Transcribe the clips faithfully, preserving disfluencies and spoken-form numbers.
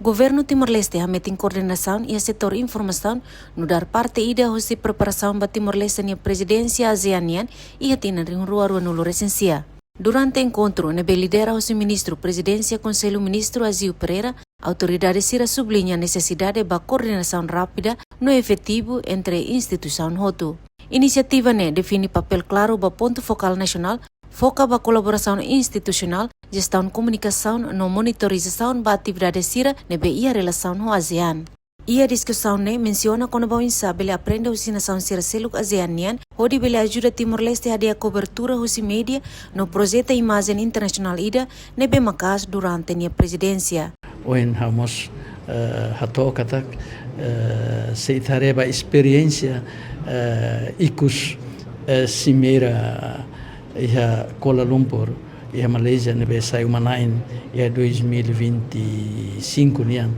Governu Timor-Leste hametin koordenasaun iha setór informasaun nu'udar parte ida hosi preparasaun ba Timor-Leste nia prezidénsia ASEAN nian iha tinan rihun rua rua-nulu resin sia. Durante enkontru ne'ebé lidera hosi Ministru Prezidénsia Konsellu Ministru Azeu Pereira, autoridade sira subliña nesesidade ba koordenasaun rápida no efetivu entre instituisaun hotu. Inisiativa ne'e define papél klaru ba pontu fokál nasionál, foka ba kolaborasaun institusionál, jestaun komunikasaun no monitorizasaun ba atividade sira ne'ebé iha relasaun ho ASEAN. Iha diskusaun ne'e mensiona kona-ba oinsá bele aprende husi nasaun sira seluk ASEAN nian, hodi bele ajuda Timor-Leste hadi'a kobertura husi média no projeta imajen internasionál ida ne'ebé maka'as durante nia prezidénsia. Ohin ha'u mós, eh, hato'o katak, eh, se ita haree ba esperiénsia, eh, ikus, eh, simeira iha Kuala Lumpur, iha Malázia, ne'ebé sai uma-na'in iha dois mil e vinte e cinco nian,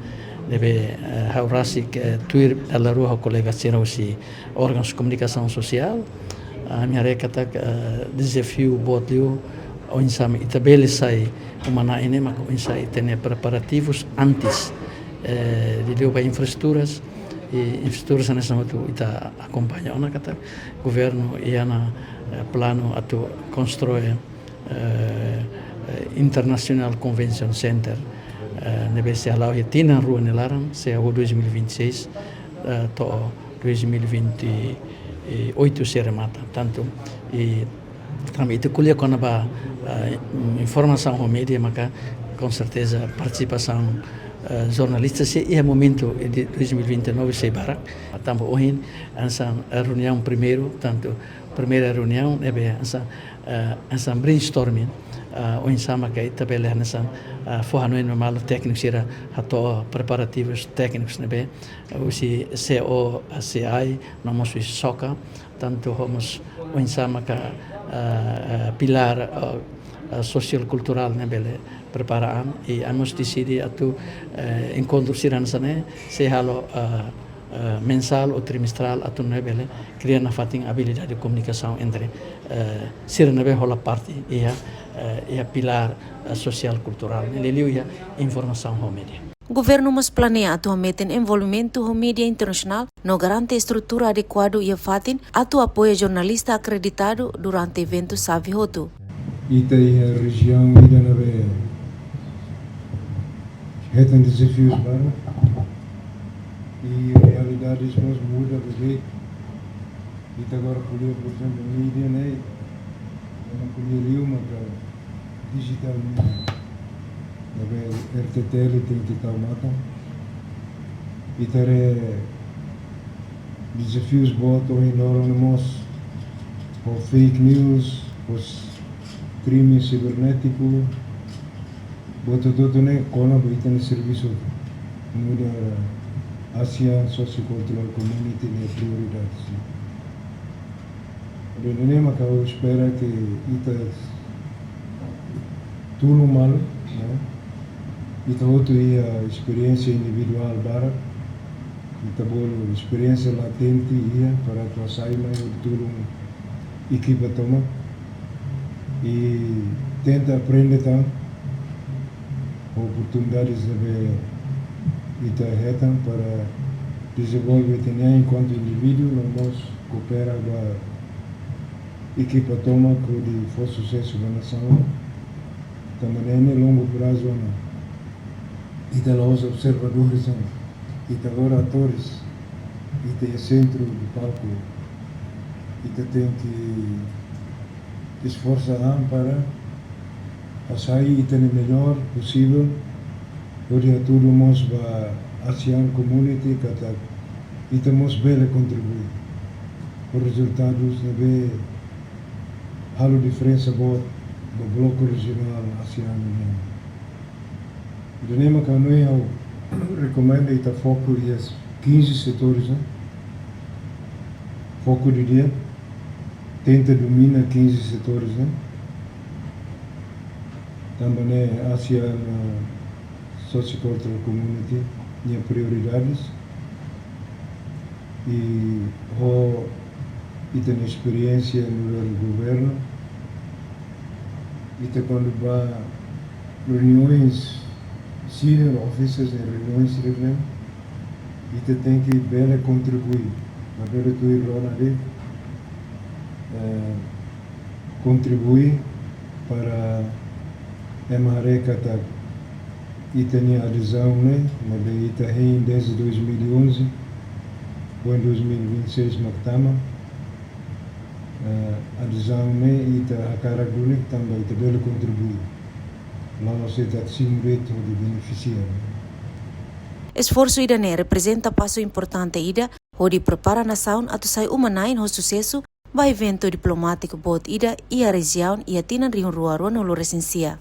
ne'ebé, eh, ha'u rasik, eh, tuir dala rua ho kolega sira husi órgaun komunikasaun sosiál, ah, ami haree katak, eh, dezafiu boot liu, oinsá mak ita bele sai uma-na'in ne'e, maka oinsá ita-nia preparativus antes, eh, liuliu ba infraestruturas, i infraestruturas hanesan hotu ita akompaña ona katak governu iha ona, eh, planu atu konstrui, eh, eh, International Convention Center, eh, ne'ebé sei hala'o iha tinan rua nia laran, sei hahú dois mil e vinte e seis, eh, to'o dois mil e vinte e oito sei remata. Tantu, i tanba ita ko'alia kona-ba, eh, informasaun ho média, maka konserteza partisipasaun, eh, jornalista sei iha momentu de dois mil e vinte e nove sei barak. Tanba ohin hanesan, eh, reuniaun primeiru, tantu primeira reuniaun ne'ebé hanesan, eh, hanesan brainstorming, eh, oinsá maka ita bele hanesan, eh, fó hanoin no malu tékniku sira hato'o preparativus téknikus ne'ebé, eh, husi C O C I, no mós husi SOCA, tantu ho mós oinsá maka, eh, eh, pilár, eh, eh, sosiál kulturál ne'e bele prepara an, i ami mós deside atu, eh, enkontru sira hanesan ne'e sei halo, eh, eh, mensál ou trimestrál atu nune'e bele kria nafatin abilidade komunikasaun entre, eh, sira ne'ebé hola parte iha, eh, iha pilár, eh, sosiál kulturál ne'e, liuliu iha informasaun ho média. Governu mós planeia atu hametin envolvimentu ho média internasionál no garante estrutura adekuadu iha fatin atu apoia jornalista akreditadu durante eventu xave hotu. Ita iha rejiaun ida ne'ebé hetan dezafius barak i realidades mós muda beibeik. Ita agora ko'alia, por ezemplu, média ne'e, ema ko'alia liu maka digital media. Ne'ebé R T T L tenke tau matan. Ita haree dezafius boot ohin loron ne'e mós, ho fake news, ho s-, krime sibernétiku, buat hotu-hotu ne'e kona ba ita-nia servisu nu'udar ASEAN Sociocultural Community nia prioridades. Ida-ne'e maka ha'u espera ke ita tulun malu, ne'e? Ita hotu iha esperiénsia individuál barak, ita bolu esperiénsia latente iha para atu hasai mai hodi tulun ekipa tomak i tenta aprende tan oportunidades ne'ebé ita hetan para dezenvolve ita-nia an enkuantu indivíduu, no mós koopera ba ekipa tomak hodi fó susesu ba nasaun. Tanba ne'e iha longu prazu ona. Ita la'ós observadores ona. Ita agora atores. Ita iha sentru do palku. Ita tenke esforsa an para hasai ita-nia mellór posivel, hodi hatudu mós ba ASEAN Community katak ita mós bele kontribui ho rezultadus ne'ebé halo diferensa boot ba bloku rejionál ASEAN nian. Ida-ne'e maka hanoin ha'u rekomenda ita foku iha quinze setores, ne'e? Foku didi'ak, tenta domina quinze setores, ne'e? Tanba ne'e ASEAN, eh, Sociocultural Community nia prioridades. I ho ita-nia esperiénsia nu'udar governu, ita kuandu ba reuniões senior officers em reuniões sira-ne'e, ita tenke bele kontribui, labele tuir rona de'it, eh, kontribui para ema haree katak ita-nia adezaun ne'e, ne'ebé ita hein desde dois mil e onze, foin dois mil e vinte e seis mak tama, eh, adezaun ne'e ita hakarak duni tanba ita bele kontribui. La'ós ita simu de'it hodi benefisia. Esforsu ida-ne'e reprezenta pasu importante ida hodi prepara nasaun atu sai uma-na'in ho susesu ba eventu diplomátiku boot ida iha rejiaun iha tinan rihun rua rua-nulu resin sia.